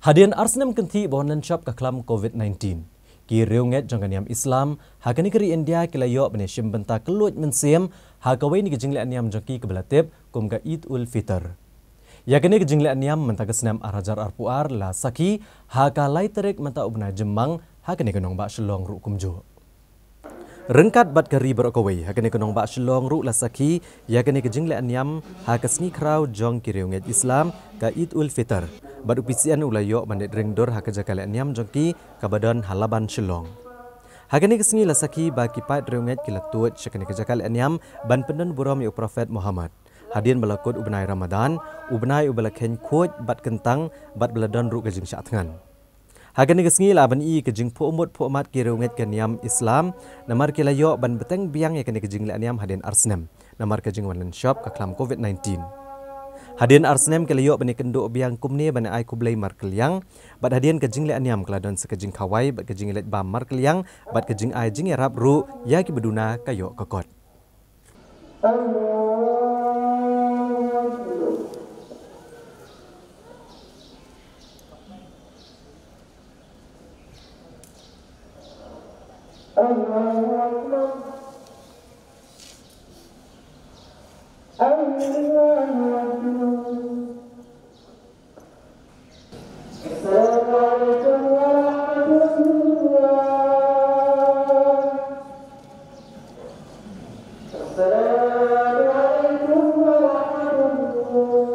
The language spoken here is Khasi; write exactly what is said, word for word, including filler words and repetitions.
Hadien ar snem kynthih ba wan lynshop ka khlam covid nineteen, ki riewngeit jong ka niam Islam ha kane ka ri India ki la ïoh ban ïashim bynta kylluid mynsiem ha kawei na ki jingleh niam jong ki kaba la tip kum ka Eid ul Fitr. Ïa kane ka jingleh niam mynta ka snem ar hajar arphew ar la sakhi ha ka lai tarik mynta u bnai Jymmang ha kane ka nongbah Shillong ruh kumjuh. Ryngkat bad ka ri baroh kawei, ha kane ka nongbah Shillong ruh la sakhi ïa kane ka jingleh niam ha ka sngi khraw jong ki riewngeit Islam, ka Eid ul Fitr. Bad u P C N u la ïoh ban leit ring dur ha ka jaka leh niam jong ki kaba don ha Laban Shillong. Ha kane ka sngi la sakhi ba ki paid riewngeit ki la tuid sha kane ka jaka leh niam ban pyndon burom ïa u Prophet Muhammad. Hadien ba la kut u bnai Ramadan, u bnai uba la kheiñ khuid bad kyntang bad ba la don ruh ka jingshah thngan. Ha kane ka sngi la ban i ka jingphuh mut phuh mat ki riewngeit ka niam Islam, namar ki la ïoh ban bteng biang ïa kane ka jingleh niam hadien ar snem namar ka jingwan lynshop ka khlam covid nineteen. Hadien ar snem ki la ïoh ban ïakynduh biang kumne ban ai khublei markylliang, bad hadien ka jingleh niam ka la don sa ka jingkhawai bad ka jingleit bam markylliang bad ka jingai jingïarap ruh ïa kiba duna ka ïoh ka kot. السلام عليكم ورحمة الله. السلام عليكم ورحمة الله.